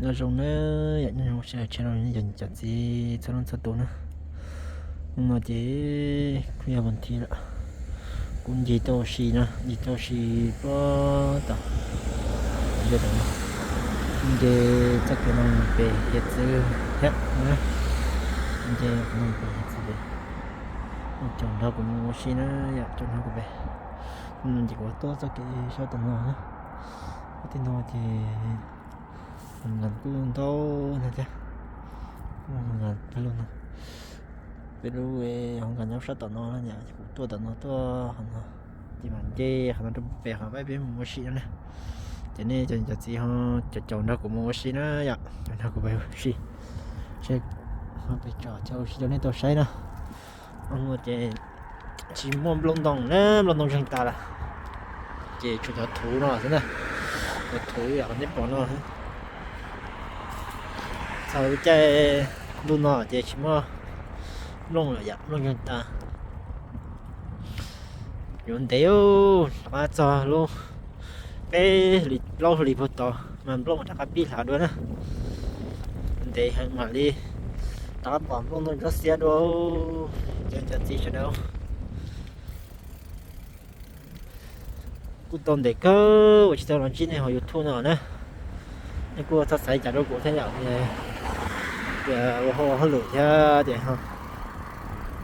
Nyob zoo na, yam nyob zoo sawv daws tshaj no yog cov txiv txhua leej txhua tus na. Hnub no ces kuj yog vas thiv lawm, kuv ncig tau ua si no, ncig tau ua si puag tom ntawm no, nce txoj kev no mus pem hiav txwv thiab na, nce no pem hiav txwv pem. Caum nrog kuv mus ua si na, yom, caum nrog kuv pem. Hnub no ces kuv tuaj txoj kev sab tom no na, tej no ces hoo nkas kuj ntau no thiab, hoo nkas peb lub no, peb lub hoo nkas nyob sab tom no na, kuv tuaj tom no tuaj qhov no, ces mam nce qhov no rau pem qhov peb mus ua si no na. Ces nej cov niam cov txiv ho caum caum nrog kuv mus ua si na yom, caum nrog kuv mus ua si, seb peb tso chaw ua si rau nej tau saib na. Hnub no ces tsis muaj nplooj ntoo na, nplooj ntoo zeeg tas lawm, ces tshuav cov thuv no xwb na, cov thuv yam nej pom no. Txog lub caij ntuj no ces tsis muaj nplooj lawm yom, nplooj zeeg tas. Yuav ntev, rov qab txog lub peb hlis plaub hlis puag tod mas nplooj rov qab pib hlav dua na. Ntev heev mam li rov qab pom nplooj ntoo tsob xiab dua, cov niam cov txiv sawv daws. Kuj tau ntev kawg uas tsis tau los ntsib nej hauv YouTube no na. Nej kuj txhob xav li cas rau kuv thiab yom, tias ua hauj ua hauj lwm thiab tias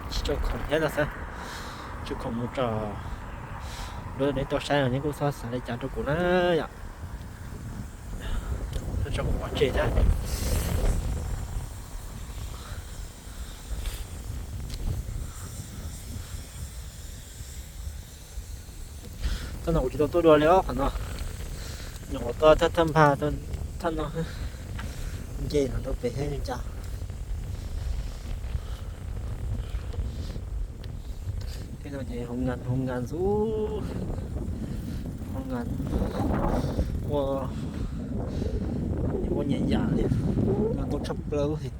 tsis tshua khoom thiab no xwb, tsis tshua khoom mus tsom duab rau nej tau saib los nej kuj txhob xav li cas rau kuv na yom. Txhob tso kuv pov tseg thiab. Thaum no kuv tsis tau tuaj dua li os qhov no, nyuam qhuav tuaj thaj thaj npag thaj no, nce no rau pem thiab li cas. Tej no ces hoo nkas hoo nkas ntxub, hoo nkas ua, ua nyiam yam li, nkas ntau tshaj plaws li.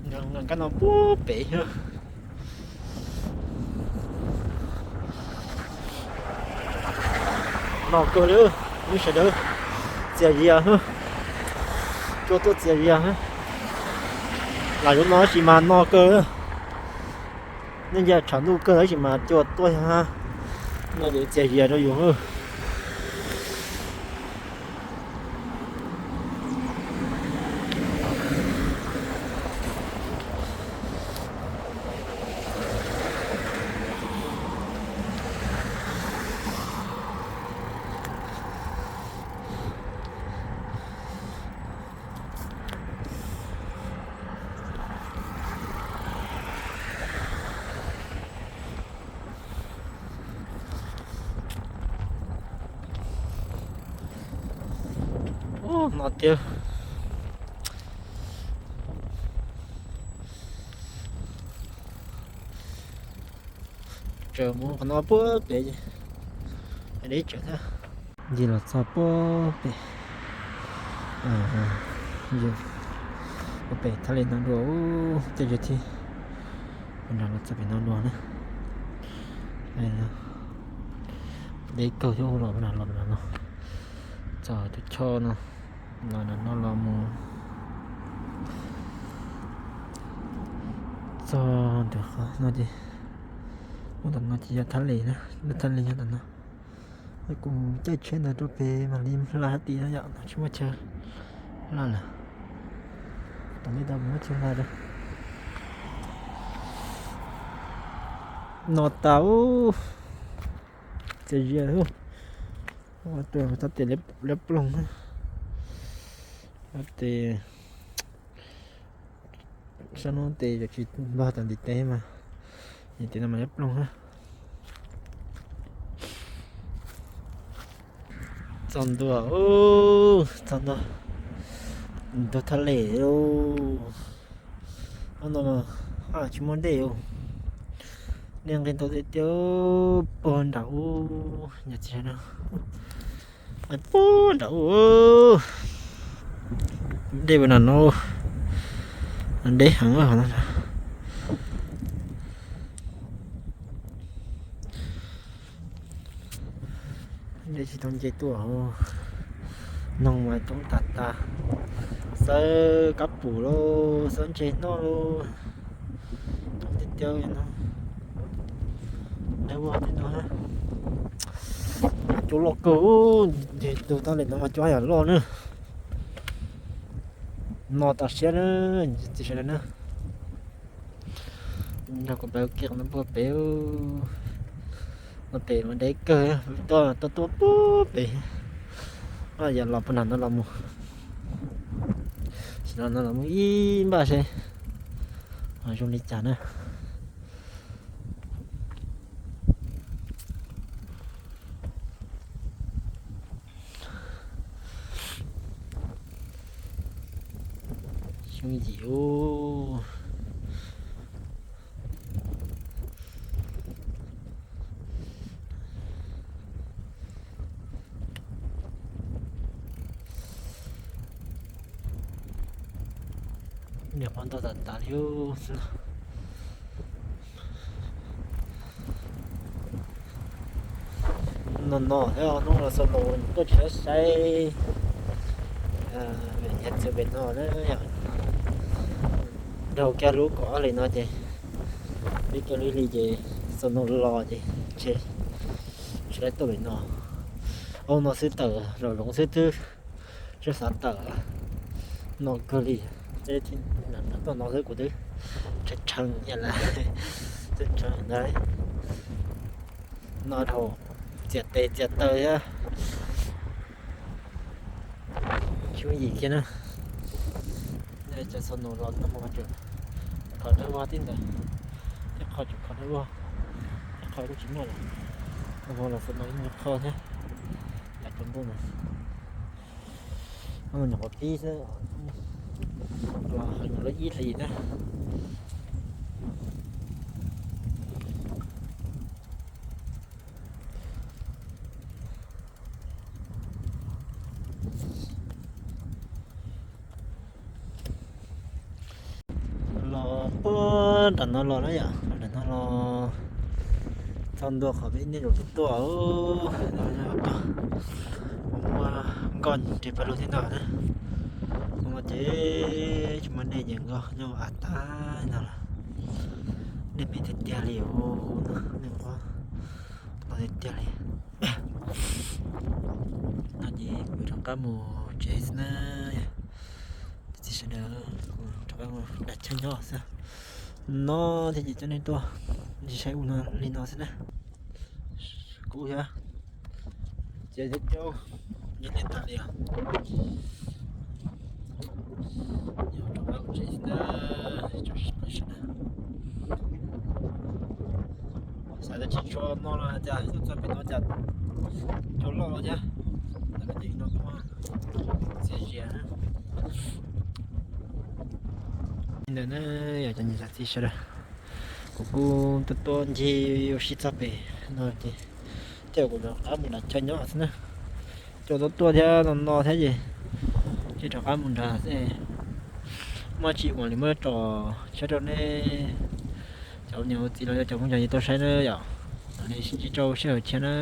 Nkas no puag pem xwb. No kawg li, nej sawv daws, txias zias, cua tuaj txias zias. Lam yuav no tab sis mas no kawg, nej ntsia tshav ntuj kawg tab sis mas cua tuaj no ces txias zias rau yus. No tiag. Tsaws mus qhov no puag pem, deb tsawv thiab. Ncig los txog puag pem, puag pem thaj li no dua, tej zaum thiaj nrog los txog pem no dua na. Deb kawg thiab, los los los no, txog tus choj no, los no los mus txog ntawm qhov no ces, mus tom no ces yog thaj li na, lub thaj li nyob tom no. Kuv caij tsheb ntawd rau pem mam li hla sab tid no yom, tsis muaj chaw hla lawm. Tom ntej tau muaj chaw hla rau. No tas, txias zias, tab tes liab ploog, tab tes sab hnub tes yog tsis npog tom ntiv teb mas, ntiv teb no mas liab ploog na. Txog ntua, txog ntua, ntua thaj li lauj. Hnub no mas tsis muaj dej, dej nqis ntau tiag tiag, puag nram ub, nyob tsis no, puag nram ub, dej puag nram no, deb heev no. Dej tsis tau nce tuaj, Noog mas coob tas tas, xawb kab pum lauj, xawb ntses noj lauj, coob tiag tiag no. Dawb vog tej no, cua loj kawg, ntshe tus tau li no mas cua yam loj na. No tas siab na, txiv sawv daws na. Nrog kuv pab kiag no puag pem, no pem mas deb kawg, tuaj tuaj tuaj puag pem. Yog los puag nram no los mus, sim no no los mus ib npaj seb zoo li cas na. Xyoo yim ub. Niam qhuav ntau tas tas li. No no thiab, hnub no xaus no tuaj tsis tau saib, nyias txiv pem no na yom. Dhau kiag lub kaum ob hlis no ces, peb kiag lub hli ces xaus no los ces ntshe tsis tau tuaj pem no. Ub, no xwb tawm los zoov xwb twb tsis xav tawm, no kawg li. Tuaj no xwb kuv twb tshee tshee lawm, twb tshee ntag. No dhau txias tes txias taw thiab. Xyoo yim kiag na. Cov xaus no los no tseem khov dawb vog tib ntawd, ib qho tseem khov dawb vog, ib qho kuj tsis muaj lawm. Los xaus no ib qho thiab, yam cov ntuj no. Nyuam qhuav pib xwb, los ib hlis na. Los puag nram no los na yom, nram no los txog ntua qhov peb ib niaj zaus tuaj tuaj, muaj nkoj ris pawg lug thiab no na. Ua ces tsis muaj dej ces nkoj nyob av tag no lawm. Dej me tiag tiag li os, nej pom no tiag tiag li. No ces kuv rov qab mus tsev xwb na. Txiv sawv daws, kuv rov qab mus dag chaw nyob xwb. No thiab ces coj nej tuaj ntsis saib ua no li no xwb na. Kuv thiab ces cov caub nyob li tas li os. Rov qab mus tsev xwb na. Xav tias tsis tshua no los cas tuaj txog pem no cas cua loj thiab. Txias zias na. Li ntawd na, yog cov niam txiv sawv daws, kuv kuj tuaj tuaj ncig ua si txog pem no ces, ces kuv rov qab mus dag chaw nyob xwb na. Cua tuaj tuaj thiab no no thiab ces, ces rov qab mus nrad xwb. Muaj tsis ua li muab tso tshiab rau nej cov niam ua txiv los yog cov phooj ywg tau saib na yom. Nej sib ntsib rau sij hawm tshiab na.